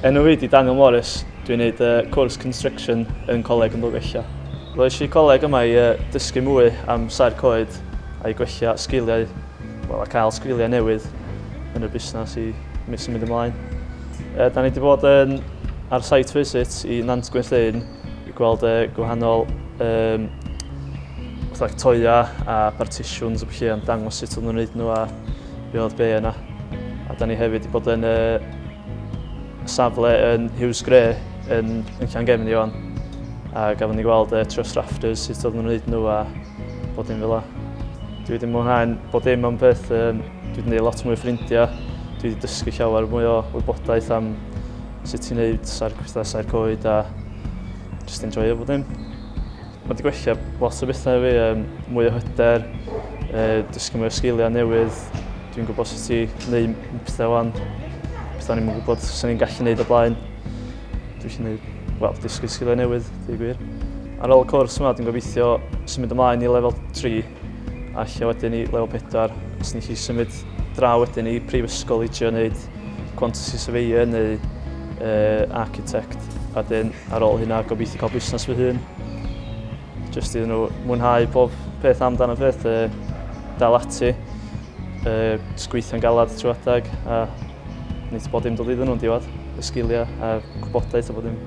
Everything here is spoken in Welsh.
Enw fi 'di Daniel Morris, dwi'n neud y cwrs Construction yn Coleg yn Dolgellau. Ddois i coleg yma i dysgu mwy am saer coed a i gwella sgiliau, wel a cael sgiliau newydd yn y busnes i symud ymlaen. Da ni wedi bod yn ar site visit i Nant Gwynllyn i gweld y gwahanol fatha toia a partitions a felly yn dangos sut oedden nhw'n gwneud nhw a be oedd be yna. A da ni hefyd wedi bod yn safle yn Hughes Grey yn, yn Llangefni o'n. A gafon ni gweld y truss rafters, sut oedden nhw'n gwneud nhw a bod dim fel la. Dwi wedi mwynhau'n bod dim am peth, dwi wedi gwneud lot mwy o ffrindiau, dwi wedi dysgu llawer mwy o wybodaeth am sut ti'n gwneud saer, saer coed a just enjoyo bod dim. Mae wedi gwella lot o bethau i fi, mwy o hyder, dysgu mwy o sgiliau newydd. Dwi'n gwybod sut i wneud pethau wan, pethau ni'n gwybod sy'n ni'n gallu wneud o blaen. Dwi eisiau gwneud, wel, dysgu sgiliau newydd, dweud gwir. Ar ôl y cwrs yma, dwi'n gobeithio symud ymlaen i lefel 3 a lle wedyn i lefel 4. Os ni'n gallu symud draw wedyn i prifysgol i trio wneud quantity surveyor neu architect. A wedyn ar ôl hynna gobeithio cael busnes fy hun. Just iddyn nhw mwynhau pob peth amdan y peth, dal ati, jyst gweithio'n galad trwy adeg a wneud bod dim dod iddyn nhw'n diwedd, y sgiliau a gwybodaeth a bod dim.